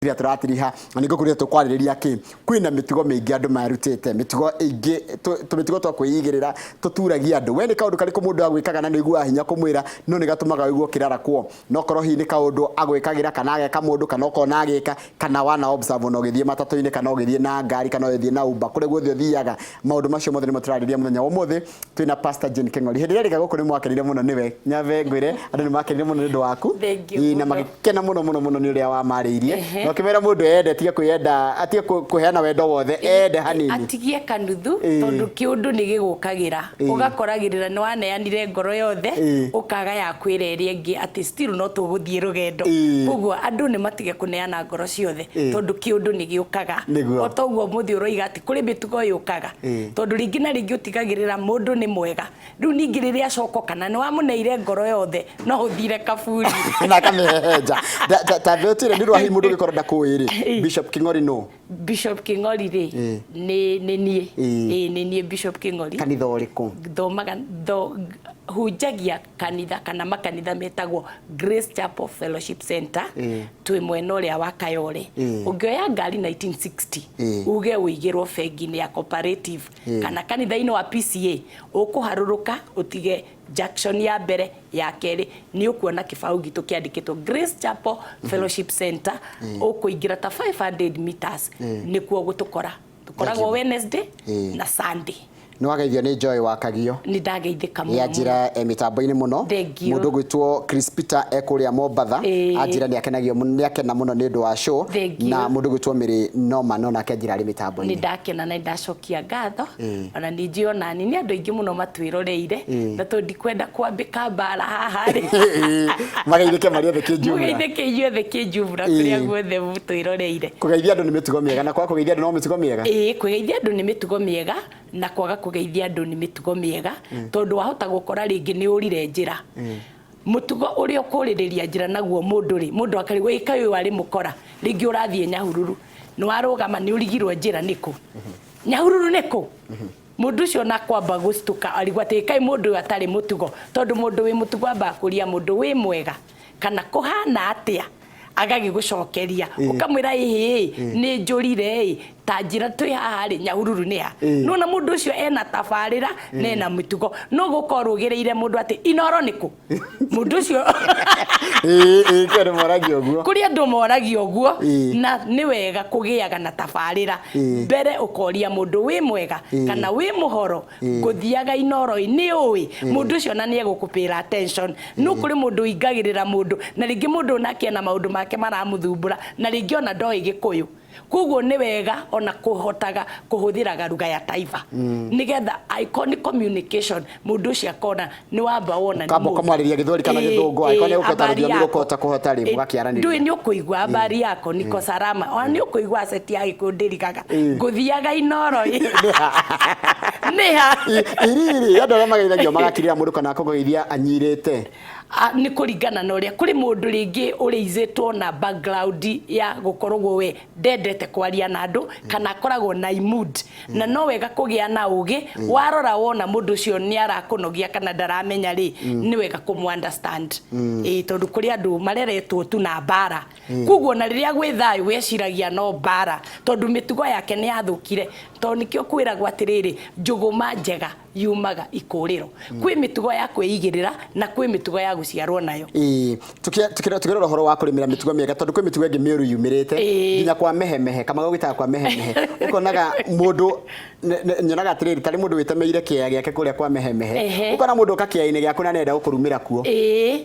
Rĩrĩa tũratiriha na nĩ ngũkwĩrire tũkwarĩrĩria kĩ kwĩna mĩtugo mĩingĩ andũ marutĩte mĩtugo ĩingĩ tũmĩtugo twa kwĩigĩrĩra tũturagia andũ. We nĩ kaũndũ karĩkũ mũndũ agwĩkaga na nĩ ũiguaga hinya kũmwĩra no nĩ gatũmaga ũigue ũkĩrarakwo? No korwo hihi nĩ kaũndũ agwĩkagĩra kana ageka mũndũ kana ũkona agĩka kana wana observe ona ũgĩthiĩ matatũ-inĩ kana ũgĩthiĩ na ngari kana ũgĩthiĩ na Uber, kũrĩa guothe ũthiaga, maũndũ macio mothe nĩmo tũrarĩrĩria mũthenya wa ũmũthĩ. Twĩna Pastor Jane Keng'ori. Hĩndĩ ĩrĩa rĩga gũkũ nĩ mwakenire mũno nĩwe. Nyambe ngwĩre andũ nĩ makenire mũno nĩ ũndũ waku. Thank you Ĩĩ, na mũno. magĩkena mũno mũno mũno nĩ ũrĩa wamarĩirie. Na ũkĩmera mũndũ ende atige kwĩyenda, atige kũheana wendo wothe, ende hanini. Atigie kanuthu tondũ kĩũndũ nĩ gĩgũkagĩra. Ũgakoragĩrĩra nĩ waneanire ngoro yothe, ũkaga ya kwĩra ĩrĩa ĩngĩ atĩ still no tũgũthiĩ rũgendo. Koguo andũ nĩ matige kũneana ngoro ciothe tondũ kĩũndũ nĩ gĩũkaga. O ta ũguo ũmũthĩ ũroiga atĩ kũrĩ mĩtugo yũkaga. Tondũ rĩngĩ na rĩngĩ ũtigagĩrĩra mũndũ nĩ mwega. Rĩu ningĩ rĩrĩa acoka kana nĩ wamũneire ngoro yothe no ũthire kaburi. Na akamĩhehenja. Ta mbĩtire nĩ ũndũ wa hihi mũndũ ũngĩkorwo ndakũĩ rĩ, Bishop Kĩng'ori nũ? Bishop Kĩng'ori rĩ, nĩ niĩ. Ĩĩ nĩ niĩ Bishop Kĩng'ori. Kanitha ũrĩkũ? Thomaga, hunjagia kanitha kana makanitha metagwo Grace Chapel Fellowship Center. Twĩ mwena ũrĩa wa Kayole. Ũngĩoya ngari 1960 uge ũigĩrwo bengi-inĩ ya Cooperative kana kanitha-inĩ wa PCA, ũkũharũrũka ũtige junction ya mbere ya kerĩ, nĩ ũkuona kĩbaũ gitũ kĩandĩkĩtwo Grace Chapel Fellowship Center. Ũkũingĩra ta 500 meters nĩkuo gũtũkora. Tũkoragwo Wednesday na Sunday. Nĩ wageithio nĩ Joy wa Kagio. Nĩ ndageithĩka mũno. Anjĩra e mĩtambo-inĩ mũno. Thank you. Mũndũ ũgwĩtwo Chris Peter e kũrĩa Mombatha. Anjĩra nĩ akenagio mũno, nĩ akena mũno nĩ ũndũ wa show. Thank you. Na mũndũ ũgwĩtwo Mary Norman onake anjĩra arĩ mĩtambo-inĩ. Nĩ ndakena na nĩ ndacokia ngatho. Ona ningĩ ona niĩ nĩ andũ aingĩ mũno matwĩroreire. Na tondũ ndikwenda kwambĩka mbara haha rĩ. Mageithĩke marĩ othe kĩnjumla. Mũgeithĩke inyuothe kĩnjumla kũrĩa guothe mũtwĩroreire. Kũgeithia andũ nĩ mĩtugo mĩega na kwaga kũgeithia andũ no mĩtugo mĩega? Ĩĩ, kũgeithia andũ nĩ mĩtugo mĩega na kwaga kũgeithia andũ nĩ mĩtugo mĩega tondũ wahota gũkora rĩngĩ nĩ ũrire njĩra. Mũtugo ũrĩa ũkũrĩrĩria njĩra naguo mũndũ rĩ, mũndũ akarigwo ĩ kaĩ ũyũ arĩ mũkora, rĩngĩ ũrathiĩ Nyahururu, nĩ warũgama nĩ ũrigirwo njĩra nĩkũ? Nyahururu nĩkũ? Mũndũ ũcio ona kwamba gũcitũka arigwo atĩ kaĩ mũndũ ũyũ atarĩ mũtugo, tondũ mũndũ wĩ mũtugo ambaga kũria mũndũ wĩ mwega kana kũhana atĩa, agagĩgũcokeria ũkamwĩra ĩhĩ nĩ njũrire ĩ ta njĩra twĩ haha rĩ Nyahururu nĩ ha. Nĩwona mũndũ ũcio ena tabarĩra na ena mĩtugo, no gũka ũrũgĩrĩire mũndũ atĩ Inooro nĩkũ? Mũndũ ũcio Ĩĩ, ĩĩ, kwĩ andũ moragia ũguo. Kũrĩ andũ moragia ũguo, na nĩ wega kũgĩaga na tabarĩra. Mbere ũkoria mũndũ wĩ mwega kana wĩ mũhoro, ngũthiaga Inooro ĩ, nĩ ũĩ? Mũndũ ũcio ona nĩ egũkũpĩra attention. No kũrĩ mũndũ ũingagĩrĩra mũndũ, na rĩngĩ mũndũ onake ena maũndũ make maramũthumbũra, na rĩngĩ ona ndoĩ Gĩkũyũ. Koguo nĩ wega ona kũhotaga kũhũthĩraga lugha ya taifa nĩgetha angĩkorwo nĩ communication mũndũ ũcio akona nĩ wamba wona nĩ Ũkamba mũndũ. ũkamwarĩria Gĩthweri kana Gĩthũngũ, angĩkorwo nĩ egũkĩhota Habari rũthiomi yako. rũkũhota kũhota rĩ, mũgakĩaranĩria. Ndũĩ nĩ ũkũigua habari yako niko salama, ona nĩ ũkũigua accent ya Gĩkũyũ ndĩrigaga ngũthiaga Inooro ĩ nĩ ha? Iriri andũ arĩa mageithagio magakirĩra mũndũ kana akũgeithia anyirĩte. Nĩ kũringana na ũrĩa kũrĩ mũndũ rĩngĩ ũrĩizĩtwo na background ya gũkoragwo we ndendete kwaria na andũ kana akoragwo na mood, na no wega kũgĩa na ũgĩ warora wona mũndũ ũcio nĩ arakũnogia kana ndaramenya rĩ, nĩ wega kũmũ understand. Ĩĩ, tondũ kũrĩ andũ mareretwo tu na mbara, koguo ona rĩrĩa gwĩ thayũ weciragia no mbara tondũ mĩtugo yake nĩ yathũkire, tondũ nĩkĩo kwĩragwo atĩrĩrĩ, njũgũma njega yumaga ikũrĩro. Kwĩ mĩtugo ya kwĩigĩrĩra na kwĩ mĩtugo ya gũciarwo nayo. Ĩĩ, tukĩrora ũhoro wa kũrĩmĩra mĩtugo mĩega tondũ kwĩ mĩtugo ĩngĩ mĩũru yumĩrĩte nginya kwa mehemehe kama gũgĩtaga kwa mehemehe ũkonaga mũndũ nyonaga atĩrĩrĩ tarĩ mũndũ wĩtemeire kĩea gĩake kũrĩa kwa mehemehe, ũkona mũndũ oka kĩea-inĩ gĩaku na nĩarenda gũkũrumĩra kuo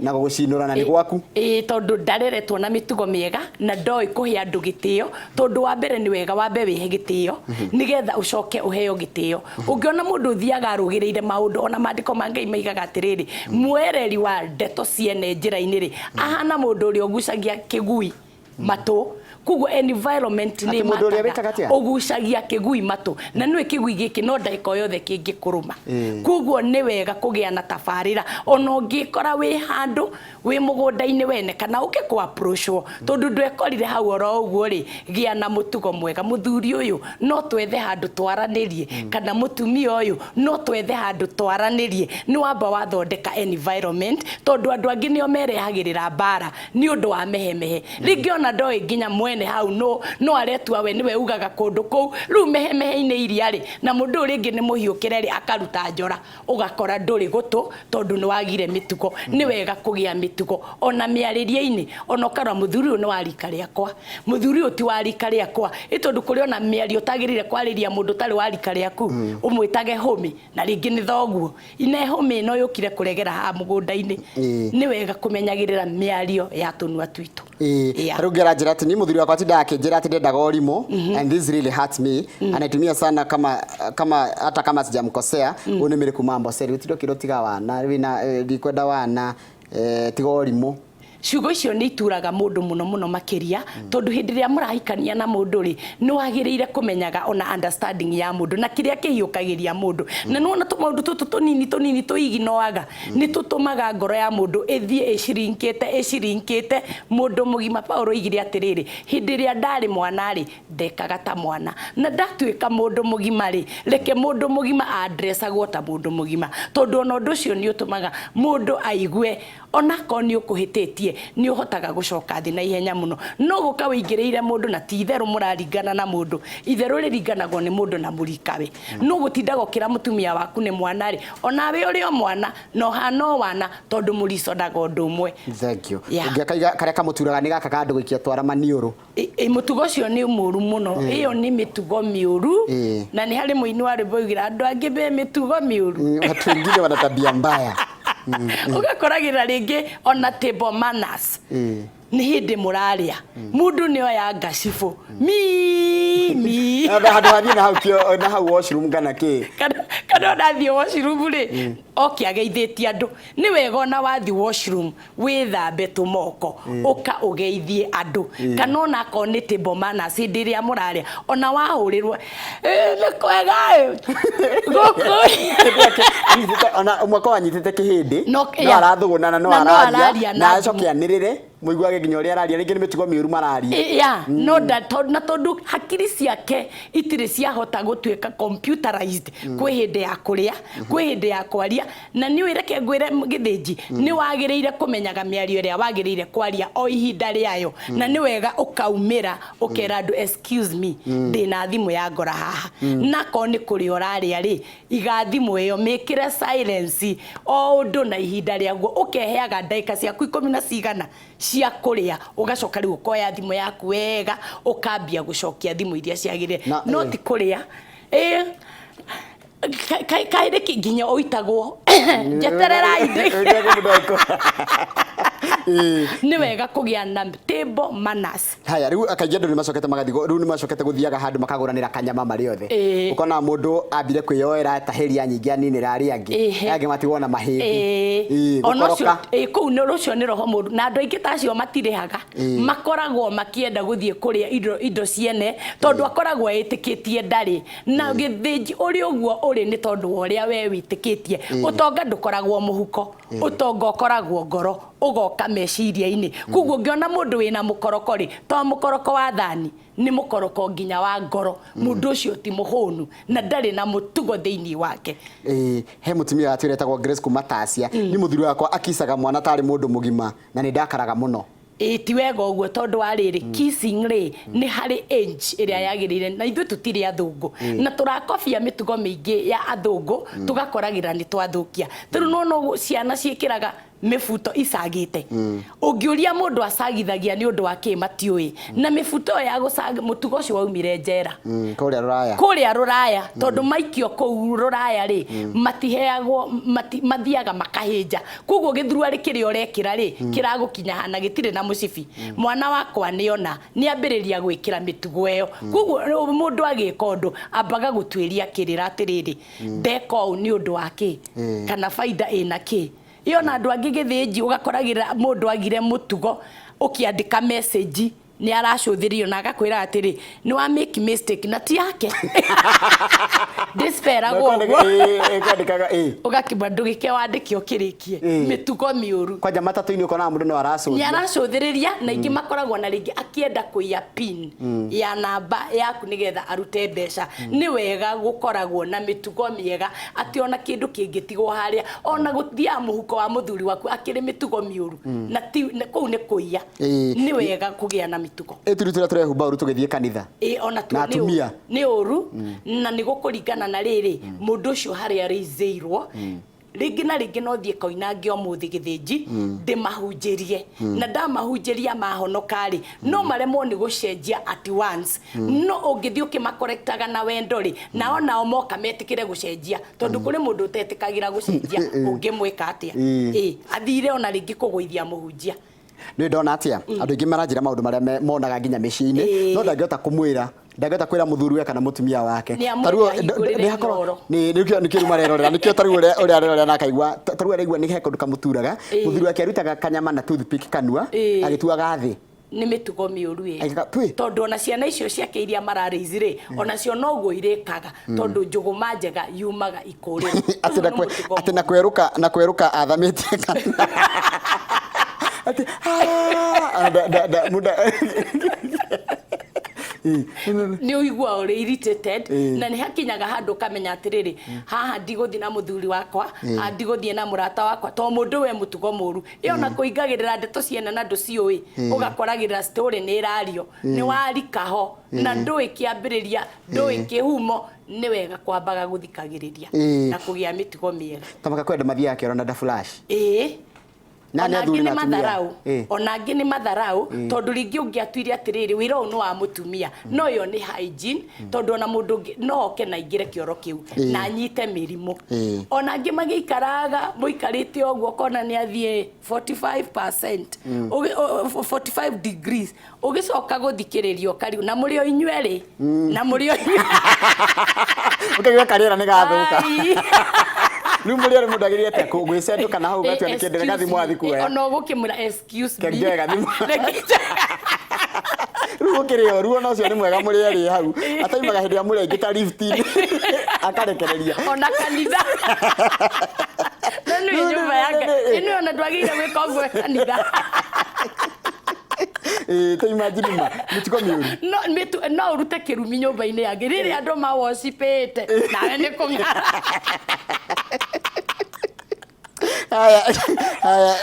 na gũgũcinũra na nĩ gwaku. Ĩĩ, tondũ ndareretwo na mĩtugo mĩega na ndoĩ kũhe andũ gĩtĩo, tondũ wa mbere nĩ wega wambe wĩhe gĩtĩo nĩgetha ũcoke ũheo gĩtĩo. Ũngĩona mũndũ ũthiaga arũgĩrĩire maũndũ, ona maandĩko ma Ngai maigaga atĩrĩrĩ, mwereri wa ndeto ciene njĩra-inĩ rĩ, ahana mũndũ ũrĩa ũgucagia kĩgui matũ. Koguo environment nĩ Atĩ mũndũ ũrĩa ĩmataga. wĩkaga atĩa? Ũgucagia kĩgui matũ. Na nĩũĩ kĩgui gĩkĩ no ndagĩka o yothe kĩngĩkũrũma. Koguo nĩ wega kũgĩa na tabarĩra. Ona ũngĩkora wĩ handũ, wĩ mũgũnda-inĩ wene kana ũke kũ approach wo, tondũ ndwekorire hau oro ũguo rĩ, gĩa na mũtugo mwega. Mũthuri ũyũ no twethe handũ twaranĩrie, kana mũtumia ũyũ no twethe handũ twaranĩrie. Nĩ wamba wathondeka environment, tondũ andũ angĩ nĩo merehagĩrĩra mbara nĩ ũndũ wa mehemehe. Rĩngĩ ona Ona ndoĩ nginya mwene hau no no aretua we nĩwe ugaga kũndũ kũu. Rĩu mehemehe-inĩ iria rĩ, na mũndũ ũyũ rĩngĩ nĩ mũhiũkĩre rĩ, akaruta njora, ũgakora ndũrĩ gũtũ tondũ nĩ wagire mĩtugo. Nĩ wega kũgĩa mĩtugo ona mĩarĩrie-inĩ, ona ũkarora mũthuri ũyũ nĩ wa rika rĩakwa, mũthuri ũyũ ti wa rika rĩakwa, ĩ tondũ kũrĩ ona mĩario ũtagĩrĩire kwarĩria mũndũ ũtarĩ wa rika rĩaku, ũmwĩtage hũmĩ na rĩngĩ nĩ thoguo. Ine hũmĩ ĩno yũkire kũregera haha mũgũnda-inĩ. Nĩ wega kũmenyagĩrĩra mĩario ya tũnua twitũ. Yeah. Rĩu ngĩra atĩ niĩ mũthuri wakwa atindaga akĩnjĩra atĩ ndendaga ũrimũ, and this really hurts me, anaitumia sana kama hata kama sijamkosea. Ũyũ nĩ Mary kuma Amboseli. Ũtinde ũkĩrwo tiga wana wĩna ndikwenda wana, tiga ũrimũ. Ciugo icio nĩ ituraga mũndũ mũno mũno makĩria, tondũ hĩndĩ ĩrĩa mũrahikania na mũndũ rĩ, nĩ wagĩrĩire kũmenyaga ona understanding ya mũndũ na kĩrĩa kĩhiũkagĩria mũndũ. Na nĩwona tũmaũndũ tũtũ tũnini tũnini tũiginoaga nĩ tũtũmaga ngoro ya mũndũ ĩthiĩ ĩcirinkĩte ĩcirinkĩte. Mũndũ mũgima, Paul oigire atĩrĩrĩ, hĩndĩ ĩrĩa ndarĩ mwana rĩ, ndekaga ta mwana, na ndatuĩka mũndũ mũgima rĩ, reke mũndũ mũgima andressagwo ta mũndũ mũgima, tondũ ona ũndũ ũcio nĩ ũtũmaga mũndũ aigue onakorwo nĩ ũkũhĩtĩtie, nĩ ũhotaga gũcoka thĩ na ihenya mũno. No gũka wĩingĩrĩire mũndũ, na ti itherũ mũraringana na mũndũ, itherũ rĩringanagwo nĩ mũndũ na mũrikawe. No gũtindaga ũkĩra mũtumia waku nĩ mwana rĩ, onawe ũrĩ o mwana na ũhana o wana, tondũ mũriconaga ũndũ ũmwe. Thank you. Ũngĩakaiga karĩa kamũturaga nĩ gaka ka andũ gũikia twara maniũrũ. Mũtugo ũcio nĩ mũru mũno. Ĩyo nĩ mĩtugo mĩũru. Na nĩ harĩ mũini wa rwĩmbo oigire andũ angĩ me mĩtugo mĩũru. Watu wengine wana tabia mbaya. Ũgakoragĩra rĩngĩ ona table manners, nĩ hĩndĩ mũrarĩa, mũndũ nĩ oya ngacibũ mi Na handũ hathiĩ na hau na hau washroom kana kĩ. Kana ona athiĩ washroom rĩ, oke ageithĩtie andũ. Nĩ wega ona wathiĩ washroom wĩthambe tũmoko, ũka ũgeithie andũ, kana ona akorwo nĩ table manners, hĩndĩ ĩrĩa mũrarĩa, ona wahũrĩrwo, "Ĩ, nĩ kwega ĩ, gũkũ." Anyitĩte ona ũmwe korwo anyitĩte kĩhĩndĩ, no arathũgũna na no Na no araria araria na na acoke anĩrĩre mũiguage nginya ũrĩa araria. Rĩngĩ nĩ mĩtugo mĩũru mararia. Ya no nda na tondũ hakiri ciake itirĩ ciahota gũtuĩka computerized, kwĩ hĩndĩ ya kũrĩa, kwĩ hĩndĩ ya kwaria. Na nĩ ũĩ, reke ngwĩre gĩthĩnji, nĩ wagĩrĩire kũmenyaga mĩario ĩrĩa wagĩrĩire kwaria o ihinda rĩayo, na nĩ wega ũkaumĩra ũkera andũ, "Excuse me, ndĩna thimũ ya ngora haha." Na korwo nĩ kũrĩa ũrarĩa rĩ, iga thimũ ĩyo, mĩkĩre silence, o ũndũ na ihinda rĩaguo. Ũkeheaga ndagĩka ciaku ikũmi na cigana cia kũrĩa, ũgacoka rĩu ũkoya thimũ yaku wega, ũkambia gũcokia thimũ iria ciagĩrĩire. No ti kũrĩa ĩ kaĩrĩ nginya ũitagwo, "Njetererai." Nĩ wega kũgĩa na table manners. Haya, rĩu kaingĩ andũ nĩ macokete magathiĩ rĩu nĩ macokete gũthiaga handũ makagũranĩra kanyama marĩ othe. Ũkona mũndũ ambire kwĩyoera tahĩria nyingĩ aninĩra arĩa angĩ. Angĩ matigwo na mahĩndĩ. Ona ũcio gũkoroka. Kũu nĩ ũcio nĩ roho mũru, na andũ aingĩ ta acio matirĩhaga, makoragwo makĩenda gũthiĩ kũrĩa indo ciene, tondũ akoragwo etĩkĩtie ndarĩ na gĩthĩnji. Ũrĩ ũguo ũrĩ nĩ tondũ wa ũrĩa we wĩtĩkĩtie. Ũtonga ndũkoragwo mũhuko, ũtonga ũkoragwo ngoro, ũgoka meciria-inĩ. Koguo ũngĩona mũndũ wĩna mũkoroko rĩ, to mũkoroko wa thani, nĩ mũkoroko nginya wa ngoro, mũndũ ũcio ti mũhũnu na ndarĩ na mũtugo thĩinĩ wake. Ĩĩ, he mũtumia watwĩra etagwo Grace kuma Tasia, ni mũthuri wakwa akicaga mwana tarĩ mũndũ mũgima na nĩ ndakaraga mũno. Ĩ, ti wega ũguo, tondũ wa rĩrĩ, kissing rĩ, nĩ harĩ age ĩrĩa yagĩrĩire, na ithuĩ tũtirĩ athũngũ na tũrakobia mĩtugo mĩingĩ ya athũngũ, tũgakoragĩra nĩ twathũkia. Tarĩu nĩwona ũguo ciana ciĩkĩraga mĩbuto icagĩte, ũngĩũria mũndũ acagithagia nĩ ũndũ wa kĩ, matiũĩ. Na mĩbuto ĩyo ya gũcanga, mũtugo ũcio waumire njera. Kũrĩa rũraya. Kũrĩa rũraya, tondũ maikio kũu rũraya rĩ, matiheagwo mathiaga makahĩnja. Koguo gĩthuruarĩ kĩrĩa ũrekĩra rĩ, kĩragũkinya hana gĩtirĩ na mũcibi. Mwana wakwa nĩona nĩambĩrĩria gwĩkĩra mĩtugo ĩyo. Koguo mũndũ agĩka ũndũ ambaga gũtuĩria kĩrĩra atĩrĩrĩ, ndeka ũũ nĩ ũndũ wa kĩ, kana baida ĩna kĩ. Ĩyo na andũ angĩ gĩthĩnji, ũgakoragĩra mũndũ agire mũtugo, ũkĩandĩka message nĩ aracũthĩrĩrio na agakwĩra atĩrĩ, "Nĩ wa make mistake," na ti yake ndĩsperagwo ũguo. Kwandĩkaga ĩ. Ũgakĩmba ndũgĩke wandĩke ũkĩrĩkie. Mĩtugo mĩũru. Kwanja matatũ-inĩ ũkonaga mũndũ no nĩ aracũthia. Aracũthĩrĩria, na ingĩ makoragwo na rĩngĩ akĩenda kũiya pin ya namba yaku nĩgetha arute mbeca. Nĩ wega gũkoragwo na mĩtugo mĩega, atĩ ona kĩndũ kĩngĩtigwo harĩa, ona gũthiaga mũhuko wa mũthuri waku akĩrĩ mĩtugo mĩũru, na ti kũu nĩ kũiya. Nĩ wega kũgĩa na mĩtugo. mĩtugo. Ĩturu tũrĩa tũrehumba ũru tũgĩthiĩ kanitha. Ĩ ona tuo Na nĩ atumia. ũru, nĩ ũru na nĩ gũkũringana na rĩrĩ mũndũ ũcio harĩa arĩizĩirwo. Rĩngĩ na rĩngĩ no thiĩ koinange ũmũthĩ gĩthĩnji ndĩmahunjĩrie, na ndamahunjĩria mahonoka rĩ, no maremwo nĩ gũcenjia at once. No ũngĩthiĩ ũkĩmakorektaga na wendo rĩ, nao nao moka metĩkĩre gũcenjia, tondũ kũrĩ mũndũ ũtetĩkagĩra gũcenjia, ũngĩmwĩka atĩa? Ĩ athire ona rĩngĩ kũgũithia mũhunjia. Nĩ ndona atĩa andũ aingĩ maranjĩra maũndũ marĩa monaga nginya mĩciĩ-inĩ, no ndangĩhota kũmwĩra, ndangĩhota kwĩra mũthuri we kana mũtumia wake. Nĩ amwĩre Ta rĩu, ahingũrĩre nĩ hakorwo- inooro. Nĩkĩo rĩu marerorera, nĩkĩo ta rĩu ũrĩa arerorera na akaigua ta rĩu araigua nĩ he kaũndũ kamũturaga. Mũthuri wake arutaga kanyama na toothpick kanua, agĩtuaga thĩ. Nĩ mĩtugo mĩũru ĩ. Agĩka, "Pui." Tondũ ona ciana icio ciake iria mararĩici rĩ, onacio noguo irĩkaga, tondũ njũgũma njega yumaga ikũrĩro. Atĩ Ũcio nĩ mũtugo atĩ na mũũru. kwerũka, na kwerũka athamĩtie kanua atĩ "Ah, Nĩ ũigua ũrĩ irritated, na nĩ hakinyaga handũ ũkamenya atĩrĩrĩ, haha ndigũthiĩ na mũthuri wakwa, haha ndigũthiĩ na mũrata wakwa, tondũ mũndũ we mũtugo mũru ĩyo na kũingagĩrĩra ndeto ciene na ndũciũĩ, ũgakoragĩrĩra story nĩ ĩrario, nĩ warika ho na ndũĩ kĩambĩrĩria, ndũĩ kĩhumo. Nĩ wega kwambaga gũthikagĩrĩria na kũgĩa mĩtugo mĩega. Tamaka kwenda mathiaga kĩoro na flash. Ĩĩ. Na nĩ Ona athuri angĩ na nĩ atumia. matharau. Ona angĩ nĩ matharau, tondũ rĩngĩ ũngĩatuire atĩrĩrĩ, wĩra ũyũ nĩ wa mũtumia, no ĩyo nĩ hygiene, tondũ ona mũndũ ũngĩ no oke na aingĩre kĩoro kĩu na anyite mĩrimũ. Ona angĩ magĩikaraga mũikarĩte ũguo, ũkona nĩ athiĩ 45%, 45 degrees, ũgĩcoka gũthikĩrĩria ũkariu na mũrĩ o inyuerĩ, na mũrĩ o inyuerĩ. Ũkaigua karĩera nĩ gathũka. Ai. Rĩu mũrĩ erĩ mũndũ agĩrĩire atĩa gwĩcendũka na hau gatua nĩ kĩndũ gathimũ athiĩ kuoya? Ona ũgũkĩmwĩra excuse me. Kĩngĩoya gathimũ. Reke njoe. Rĩu gũkĩrĩ ũru, ona ũcio nĩ mwega mũrĩ erĩ hau. Ataimaga hĩndĩ ĩrĩa mũrĩ aingĩ ta lift-inĩ. Akarekereria. Ona kanitha. No nĩ Rĩu nyũmba yake. Ĩno ona ndwagĩrĩire gwĩka ũguo kanitha. Ĩĩ, ta imagine ma, mĩtugo mĩũru. No, no ũrute kĩrumi nyũmba-inĩ yangĩ rĩrĩa andũ mawocipĩte nawe nĩ kũng'ara. Haya, haya,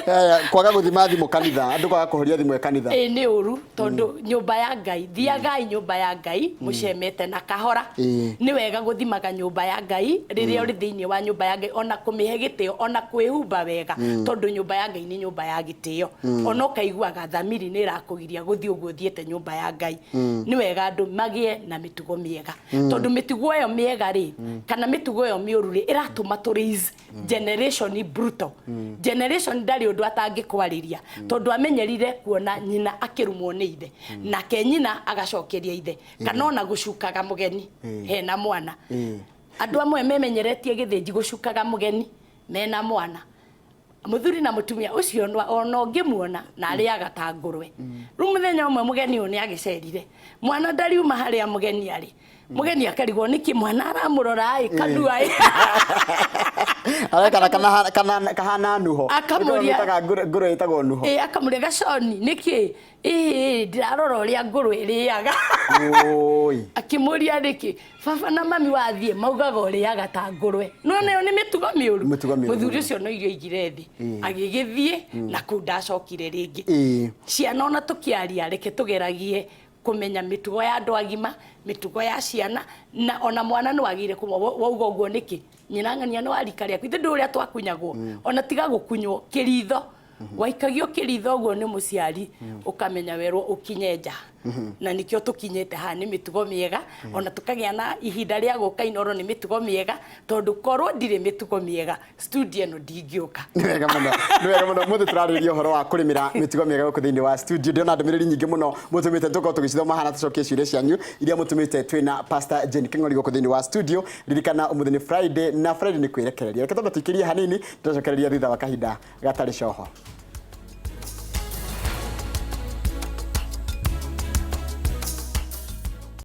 haya, kwaga gũthima thimũ kanitha, andũ kwaga kũhoria thimũ e kanitha. Ĩĩ, nĩ ũru, tondũ nyũmba ya Ngai, thiagai nyũmba ya Ngai mũcemete na kahora. Nĩ wega gũthimaga nyũmba ya Ngai rĩrĩa ũrĩ thĩinĩ wa nyũmba ya Ngai, ona kũmĩhe gĩtĩo, ona kwĩhumba wega, tondũ nyũmba ya Ngai nĩ nyũmba ya gĩtĩo. Ona ũkaiguaga thamiri nĩ ĩrakũgiria gũthiĩ ũguo ũthiĩte nyũmba ya Ngai. Nĩ wega andũ magĩe na mĩtugo mĩega, tondũ mĩtugo ĩyo mĩega rĩ, kana mĩtugo ĩyo mĩũru rĩ, ĩratũma tũ raise generation brutal. Generation ndarĩ ũndũ atangĩkwarĩria, tondũ amenyerire kuona nyina akĩrumwo nĩ ithe, nake nyina agacokeria ithe, kana ona gũcukaga mũgeni hena mwana. Andũ amwe memenyeretie gĩthĩnji gũcukaga mũgeni mena mwana. Mũthuri na mũtumia ũcio ona ũngĩmuona na arĩaga ta ngũrwe. Rĩu mũthenya ũmwe mũgeni ũyũ nĩ agĩcerire, mwana ndariuma harĩa mũgeni arĩ. Mũgeni akarigwo nĩkĩ mwana aramũrora ĩ kanua ĩ. Areka kana kahana nuho. Akamũria. Nĩkĩo ngũrwe ĩtagwo nuho. Ĩ, akamũria gaconi nĩkĩ? Ĩ, ndirarora ũrĩa ngũrwe ĩrĩaga. Oi. Akĩmũria nĩkĩ? Baba na mami wathiĩ maugaga ũrĩaga ta ngũrwe. No nayo nĩ mĩtugo mĩũru. Mĩtugo mĩũru. Mũthuri ũcio no irio aigire thĩ. Agĩgĩthiĩ na kũu ndacokire rĩngĩ. Ciana ona tũkĩaria reke tũgeragie kũmenya mĩtugo ya andũ agima, mĩtugo ya ciana, na ona mwana nĩ wagĩrĩire kũmwa wauga ũguo nĩkĩ? Nyina ng'ania nĩ wa rika rĩaku. Ithe ndũĩ ũrĩa twakunyagwo. Ona tiga gũkunywo kĩritho. Waikagio kĩritho ũguo nĩ mũciari, ũkamenya werwo ũkinye nja. Na nĩkĩo tũkinyĩte haha nĩ mĩtugo mĩega, ona tũkagĩa na ihinda rĩa gũka Inooro nĩ mĩtugo mĩega, tondũ korwo ndirĩ mĩtugo mĩega, studio ĩno ndingĩũka. Nĩ wega mũno, nĩ wega mũno. Mũthĩ tũrarĩrĩria ũhoro wa kũrĩmĩra mĩtugo mĩega gũkũ thĩinĩ wa studio. Ndĩrona ndũmĩrĩri nyingĩ mũno mũtũmĩte, tũkorwo tũgĩcithoma haha na tũcokie ciũria cianyu iria mũtũmĩte twĩna Pastor Jane Kĩng'ori gũkũ thĩinĩ wa studio. Ririkana ũmũthĩ nĩ Friday na Friday nĩ kwĩrekereria. Reke twambe tũikĩrie hanini, tũcokereria thutha wa kahinda gatarĩ coho.